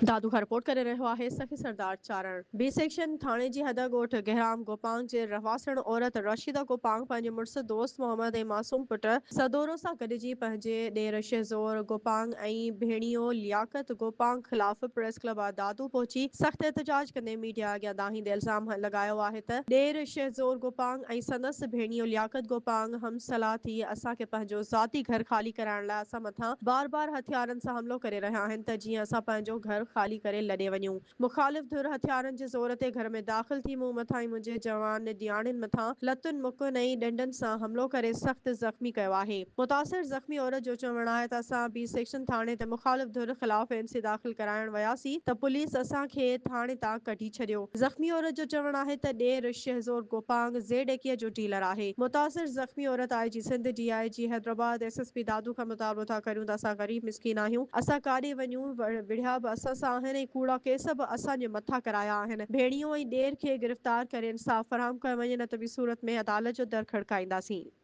دادو کان رپورٽ ڪري رهيو آهي سخي سردار چارڻ. بي سيڪشن ٿاڻي جي حد ڳوٺ گهرام گوپانگ جي رهواسڻ عورت رشيده گوپانگ پنهنجي مڙس دوست محمد ۽ معصوم پٽ سدورو سان گڏجي پنهنجي ڏير شهزور گوپانگ ۽ ڀيڻيو لياقت گوپانگ خلاف پريس ڪلب دادو پهچي سخت احتجاج ڪندي ميڊيا اڳيان دانهيندي الزام لڳايو آهي ته ڏير شهزور گوپانگ ۽ سندس ڀيڻيو لياقت گوپانگ هم صلاح ٿي اسان کي پنهنجو ذاتي گهر خالي ڪرائڻ لاء اسان مٿان بار بار هٿيارن سان حملو ڪري رهيا آهن ته جيئن اسان پنهنجو گهر خالي ڪري لڏي وڃون. مخالف ڌر هٿيارن جي زور تي گهر ۾ داخل ٿي مون مٿان ۽ منهنجي جوان ڌياڻين مٿان لتن، مڪن ۽ ڏنڊن سان حملو ڪري سخت زخمي ڪيو آهي. متاثر زخمي عورت جو چوڻ آهي ته اسان بي سيڪشن ٿاڻي تي مخالف ڌر خلاف اين سي داخل ڪرائڻ وياسين ته پوليس اسان کي ٿاڻي تان ڪڍي ڇڏيو. زخمي عورت جو چوڻ آهي ته ڏير شهزور گوپانگ زيڊ 21 جو ڊيلر آهي. متاثر زخمي عورت I G Sindh, D I G Hyderabad, S S P Dadu کان مطالبو ٿا ڪريون ته اسان غريب مسڪين آهيون، اسان ڪاڏي وڃون، وڙهيا به اسان سان آهن ۽ ڪوڙا ڪيس به اسان جي مٿان ڪرايا آهن، ڀيڻيو ۽ ڏير کي گرفتار ڪري انصاف فراهم ڪيو وڃي نه ته ٻي صورت ۾ عدالت جو در کڙڪائينداسين.